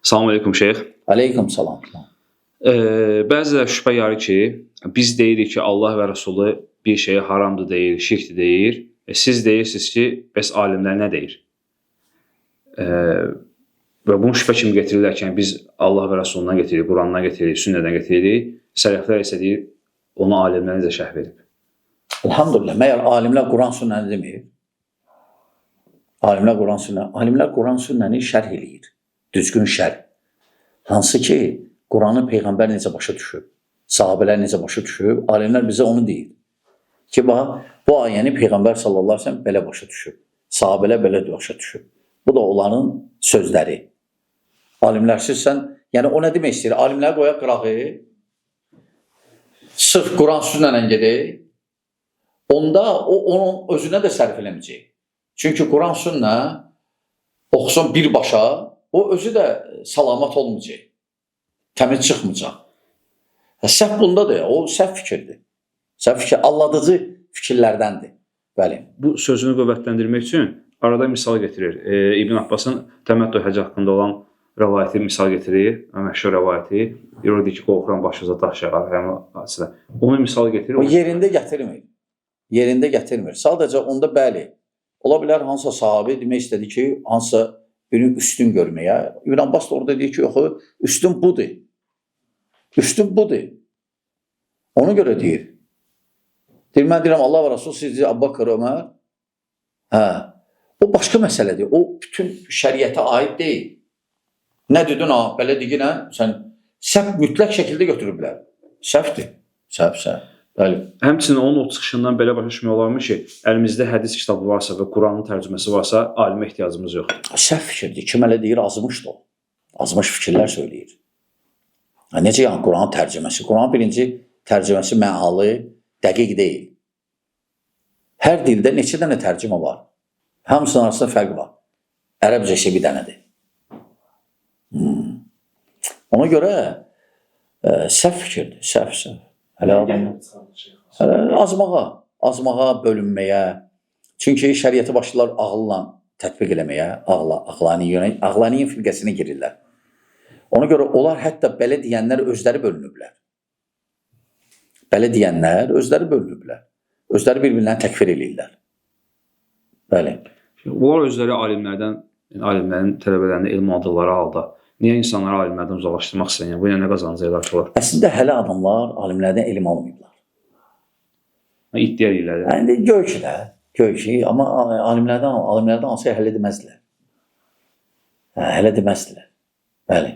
Salam aleykum şeyx. Aleykum salam. Bəziləri şübhə yarı ki, biz deyirik ki, Allah və Rəsulu bir şeyə haramdır deyir, şirkdir deyir. Siz deyirsiniz ki, bəs alimlər nə deyir? Və bunu şübhə kimi getirirlər ki, yəni biz Allah və Rəsulundan getiririk, Qurandan getiririk, sünnədən getiririk. Sələflər isə deyir, onu alimlər necə şərh verib? Elhamdülillah. Məyər alimlər Quran sünnəni demir? Alimlər Quran sünnəni, alimlər Quran sünnəni şərh eləyir. Düzgün şərh. Hansı ki, Quranı peyğəmbər necə başa düşüb, sahabələr necə başa düşüb, alimlər bizə onu deyir. Ki, bax, bu ayəni peyğəmbər sallallahu əleyhi və səlləm belə başa düşüb, sahabələr belə başa düşüb. Bu da onların sözləri. Alimlərsiz sən, yəni o nə demək istəyir? Alimləri qoyaq qırağı, sırf Quran sünnənə gedək, onda o onun özünə də sərf eləməyəcək. Çünki Quran sünnə oxusun birbaşa, o özü də salamat olmayacaq. Təmiz çıxmayacaq. Səhv bundadır. O səhv fikirdir. Səhv fikir, aldadıcı fikirlərdəndir. Bəli. Bu sözünü qüvvətləndirmək üçün arada misal getirir. İbn Abbasın təməttü həcc haqqında olan rəvayəti misal getirir, məşhur rəvayəti. Deyir ki, qorxuram başınıza daş yağar, həmin hadisədə. Onu misal getirir. O yerində gətirmir. Yerində gətirmir. Sadəcə onda bəli, ola bilər hansısa sahabi demək istədi ki, hansısa birini üstün görməyə. İbn Abbas da orada deyir ki, yox, üstün budur. Üstün budur. Ona görə deyir. Deyir, mən deyirəm, Allah və Rasul, siz deyir, Əbu Bəkr, Ömər. Hə. O başqa məsələdir. O bütün şəriətə aid deyil. Nə dedin ha, belə deyinə, sən səhv mütləq şəkildə götürüblər. Səhvdir. Səhv, səhv. Bəli. Həmçinin onun o çıxışından belə başa düşmək olarmı ki, əlimizdə hədis kitabı varsa və Quranın tərcüməsi varsa, alimə ehtiyacımız yoxdur. Səhv fikirdir. Kim elə deyir, azmışdır o. Azmış fikirlər söyləyir. Ha, necə yəni Quranın tərcüməsi? Quranın birinci tərcüməsi mənalı, dəqiq deyil. Hər dildə neçə dənə tərcümə var? Hamısının arasında fərq var. Ərəbcə isə bir dənədir. Ona görə səhv fikirdir. Səhv, səhv. Hələ adam hələ azmağa, azmağa, bölünməyə. Çünki şəriəti başlayırlar ağılla tətbiq eləməyə, ağla, ağlaniyin firqəsinə girirlər. Ona görə onlar hətta belə deyənlər özləri bölünüblər. Belə deyənlər özləri bölünüblər. Özləri bir-birlərini təkfir eləyirlər. Bəli. Onlar özləri alimlərdən, yəni alimlərin tələbələrini elm aldıqları halda niyə insanları alimlərdən uzaqlaşdırmaq istəyirlər? Yəni bu ilə nə qazanacaqlar ki onlar? Əslində hələ adamlar alimlərdən elm almayıblar. Yəni, iddia edirlər. Yəni gör ki də, gör ki, amma alimlərdən alsa hələ deməzdilər. Hə, hələ deməzdilər. Bəli.